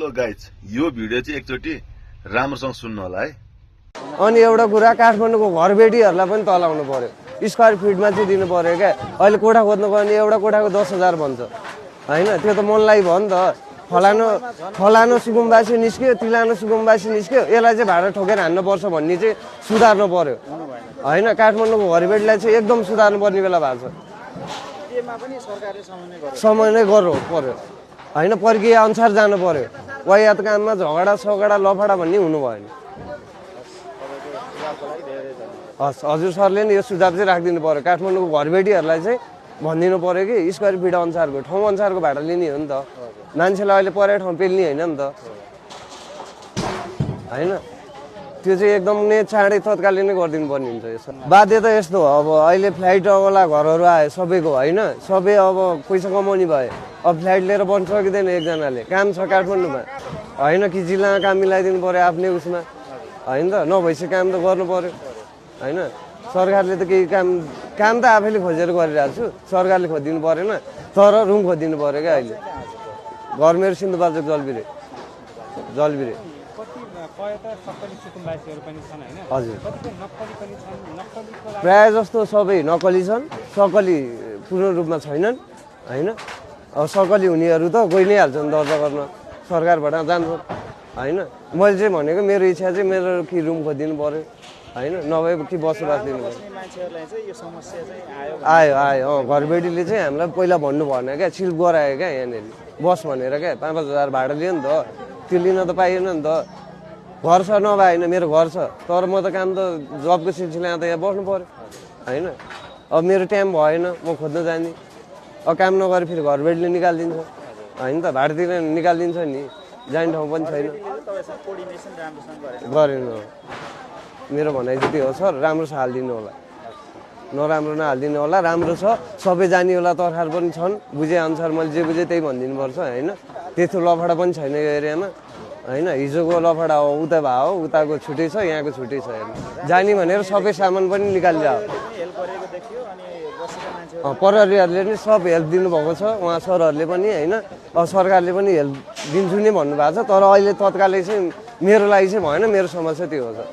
ल गाइज यो भिडियो चाहिँ एकचोटि राम्रोसँग सुन्नु होला है। अनि एउटा कुरा काठमाडौँको घरबेटीहरूलाई पनि तलाउनु पर्यो, स्क्वायर फिटमा चाहिँ दिनु पर्यो क्या। अहिले कोठा खोज्नु गयो भने एउटा कोठाको 10,000 भन्छ होइन, त्यो त मनलाई भयो नि त। फलानो सुकुम्बासी निस्क्यो, तिलानो सुकुम्बासी निस्क्यो, यसलाई चाहिँ भाडा ठोकेर हान्नुपर्छ भन्ने चाहिँ सुधार्नु पर्यो होइन। काठमाडौँको घरबेटीलाई चाहिँ एकदम सुधार्नु पर्ने बेला भएको छ। समन्वय गर्नु पर्यो होइन, प्रक्रिया अनुसार जानु पर्यो। वायात काममा झगडा सगडा लफडा भन्ने हुनु भएन। हस्, हजुर सरले नि यो सुझाव चाहिँ राखिदिनु पर्यो। काठमाडौँको घरबेटीहरूलाई चाहिँ भनिदिनु पर्यो कि स्क्वायर फिट अनुसारको ठाउँ अनुसारको भाडा लिने हो नि त। मान्छेलाई अहिले परेको ठाउँ पेल्ने होइन नि त होइन। त्यो चाहिँ एकदम नै चाँडै तत्कालै नै गरिदिनु पर्ने हुन्छ। यसो बाध्य त यस्तो हो, अब अहिले फ्लाइटवाला घरहरू आयो सबैको होइन, सबै अब पैसा कमाउने भए। अब फ्लाइट लिएर बन्न सकिँदैन, एकजनाले काम छ काठमाडौँमा होइन कि जिल्लामा काम मिलाइदिनु पर्यो आफ्नै उसमा होइन त। नभएपछि काम त गर्नु पर्यो होइन। सरकारले त केही काम त आफैले खोजेर गरिरहेको छु, सरकारले खोजिदिनु परेन। तर रुम खोजिदिनु पर्यो क्या। अहिले घर मेरो सिन्धुपाल्चोक जलबिरे हजुर, प्रायः जस्तो सबै नक्कली छन्, सकली पूर्ण रूपमा छैनन् होइन। अब सकली हुनेहरू त गइ नै हाल्छन् दर्ता गर्न, सरकारबाट जान्छ होइन। मैले चाहिँ भनेको मेरो इच्छा चाहिँ मेरो कि रुम खोजिदिनु पर्यो होइन, नभए कि बसोबास दिनु पर्यो। आयो घरबेटीले चाहिँ हामीलाई पहिला भन्नु भएन क्या, सिल्प गरायो क्या यहाँनिर बस भनेर क्या। 5,000 भाडा लियो नि त, त्यो लिन त पाइएन नि त। घर छ नभए होइन, मेरो घर छ, तर म त काम त जबको सिलसिलामा त यहाँ बस्नु पर्यो होइन। अब मेरो टाइम भएन, म खोज्न जाने, अब काम नगरे फेरि घरबेटीले निकालिदिन्छ होइन त, भाडातिर निकालिदिन्छ नि, जाने ठाउँ पनि छैन। गरेन, मेरो भनाइ चाहिँ त्यो हो सर, राम्रो छ हालिदिनु होला, नराम्रो नहालिदिनु होला। राम्रो छ सबै जाने होला, तरखार पनि छन्, बुझेअनुसार मैले जे बुझेँ त्यही भनिदिनुपर्छ होइन। त्यस्तो लफडा पनि छैन यो एरियामा होइन। हिजोको लफडा हो उता भए हो, उताको छुट्टै छ, यहाँको छुट्टै छ हेर्नु। जाने भनेर सबै सामान पनि निकालिदियो। प्रहरीहरूले नि सब हेल्प दिनुभएको छ, उहाँ सरहरूले पनि होइन। अब सरकारले पनि हेल्प दिन्छु नै भन्नुभएको छ, तर अहिले तत्कालै चाहिँ मेरो लागि चाहिँ भएन, मेरो समस्या त्यो हो सर।